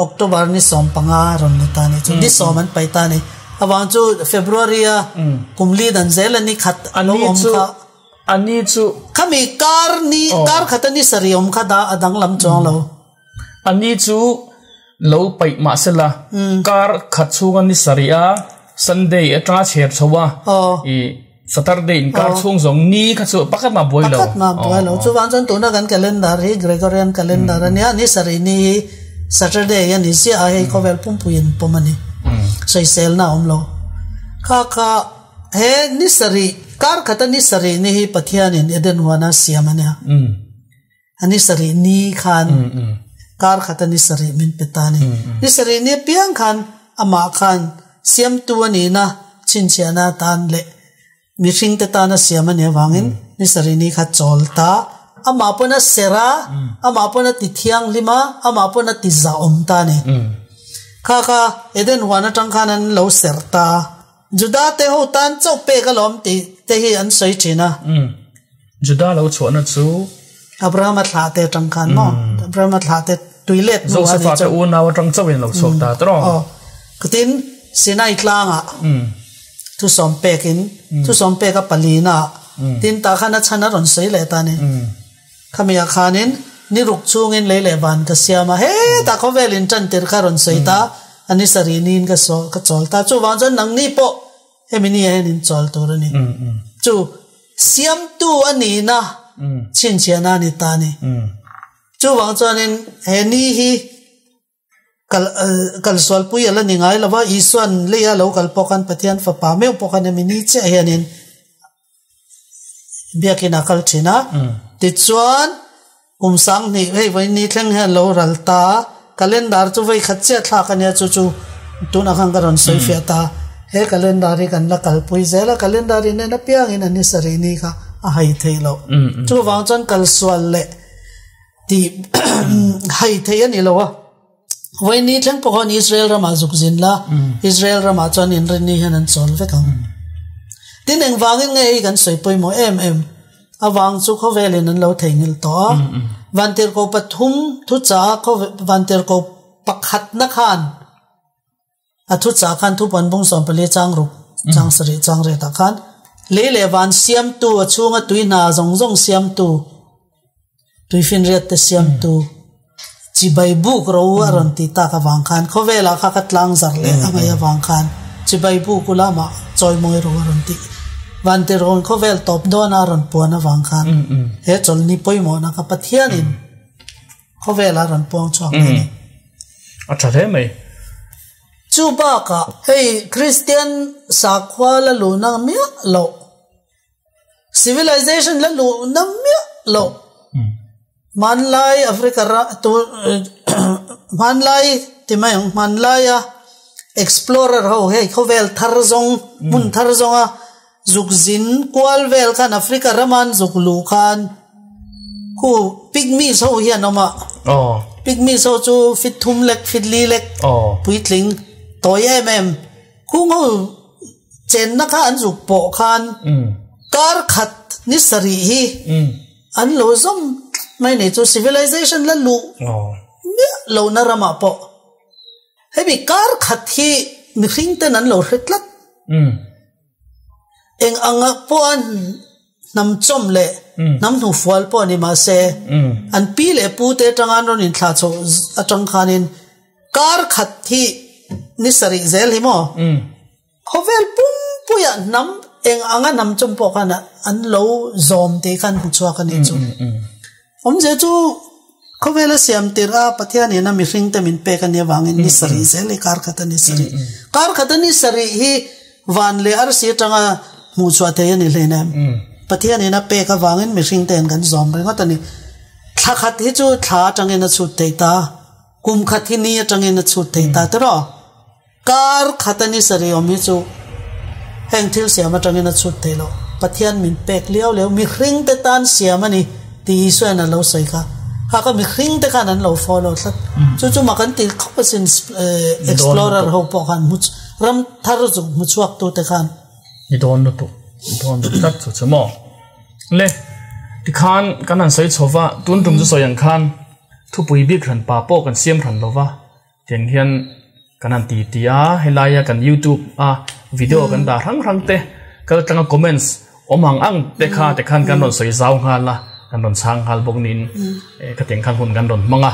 October ni 15 rawn ni ta ni chu ni 10 an paih ta ni. Avang chu February a kum li dan zel a ni khat a lo awm kha. A ni chu. Khami kar ni kar khat a ni sarih awm kha da a danglam chuang lo. A ni chu lo paih mah se la, kar khat chhunga ni sarih a Sunday atanga chher chhowa i Saturday inkar chhung zawng ni kha chu pakhat mah buai lo. Pakhat mah buai lo. Chuvang chuan tuna kan calendar hi Gregorian calendar a nia, ni sarih ni hi Saturday a ni ziah a, hei khawvel pumpuiin pawm a ni. Sawiselna a awm lo. Kha kha he ni sarih, kar khata ni sarih ni hi Pathianin Eden huana siam a nia. A ni sarih ni khan kar khat a ni sarih min pe ta a ni. Ni sarih ni apiang khan amah khan siamtu a nihna chhinchhiahna atan leh mihring te tana siam a nih avangin ni sarih ni kha chawl ta. Amah pawn a serh a, amah pawn a ti thianghlim a, amah pawn a ti zahawm ta a ni. Kha kha Eden huan atang khan an lo serh ta. Juda te ho tan chauh pek alawm tih te hi an sawi thin a. Juda lo chhuahna chu. Abrahama thlah te atang khan maw? Abrahama thlah te tui let hnu a ni chu. Josefa te unau atang chauhin lo chhuak ta tawh. Aw. Khatin Sinai tlangah thusawm pekin thusawm pek a palina tin tah khan a chhan a rawn sawi leh ta a ni. Khamiah khanin ni ruk chungin lei leh van ka siam a, hetah khawvel in tan tir kha rawn sawi ta, a ni sarih niin ka saw ka chawl ta, chuvang chuan nangni pawh hemi ni ah hian in chawl tur a ni. Chu siamtu a nihna chhinchhiahna a ni ta a ni. Chuvang chuanin he ni hi Kal kalsualpui a la ni ngai lo va, Isua'n leia lo kal pawh khan Pathian Fapa meuh pawh khan hemi ni chiah hianin biakin a kal thin a. Tichuan, kum sanghnih hei vawiin ni thleng hian lo ral ta, calendar chu vei khat chiah thlak a nia, chu chu tunah khan ka rawn sawi fiah ta. He calendar hi kan la kalpui zel a, calendar in en apiangin a ni sarih ni kha a hai theih loh. Chuvang chuan kalsual leh Tih hai theih a ni lo a. Vawiin thleng pawh khan Israel ramah zuk zin la, Israel ramah chuan inrinni hian an chawl vek ang. Tin engvangin nge hei kan sawi pawimawh em em? Avang chu khawvelin an lo theihnghilh tawh a. Vantirhkoh pathum thuchah a vantirhkoh pakhatna khan A thuchah khan thupuan bung 14 chang ruk, chang sarih chang riatah khan lei leh van siamtu, a chhunga tui hna zawng zawng siamtu, tuifinriat te siamtu, chibai buk ro a rawn ti tak avang khan khawvelah kha ka tlang zar leh a ngaih avang khan chibai buk ula mah chawimawi ro a rawn ti. Vantirhawn khawvel tawp dawna a rawn puan avang khan he chawlhni pawimawhna kha Pathianin Khawvelah rawn puang chhuak mai a ni. A tha hle mai. Chu bakah hei Kristian sakhua la luhna miah loh, civilization la luhna miah loh, hmanlai Africa ra tu hmanlai ti mai ang hmanlaia explorer ho hei khawvel thar zawng hmun thar zawnga Zuk zin kual vel khan Africa rama an zuk luh khan khu pygmies ho hi an awm a. Pygmies ho chu fit thum lek fit li lek puitling tawi em em. Khung ho chenna kha an zuk pawh khan kar khat ni sarih hi an lo zawm tlat mai nei chu civilization la luh miah lohna ramah pawh. Hemi kar khat hi mihring ten an lo hre tlat. Eng anga pawh an hnam chawm leh hnam hnufual pawh ni mahse an pi leh pu te atanga an rawn inthlah chhoh atang khanin kar khat hi ni sarih zel hi maw? Khawvel pumpuiah hnam eng anga hnam chawm pawh khan an lo zawm tih khan hmu chhuak a nih chu. Awmzia chu khawvela siam tirh a Pathian in a mihring te min pek a nih avangin ni sarih zel hi kar khat a ni sarih. Kar khat a ni sarih hi van leh arsi atanga hmuh chhuah thei a ni hlein em. Pathian in a pek avangin mihring te in kan zawm ringawt a ni. Thla khat hi chu thla atangin a chhut thei ta, kum khat hi ni atangin a chhut thei ta tiraw? Kar khat a ni sarih awm hi chu heng thil siam atangin a chhut thei lo. Pathian min pek liau liau, mihring te tan siam a ni tih Isuain a lo sawi kha. Kha kha mihring te khan an lo follow tlat. Chu chu mah kan ti khawp asin explorer ho pawh khan hmu ram thar zuk hmu chhuak tu te khan. Ni dawn lutuk, ni dawn lutuk tlat chu chu maw. Le tikhan kan han sawi chho va, tun tum chu sawi ang khan thupui bik hran pa pawh kan siam hran lo va. Tiang hian kan han ti ti a, helaia kan youtube a video kan dah hrang hrang te kal tlanga comments awm ang ang te kha te khan kan rawn sawi zau nghal a, kan rawn chhang nghal bawk niin ka tiang khan hun kan rawn hmang a.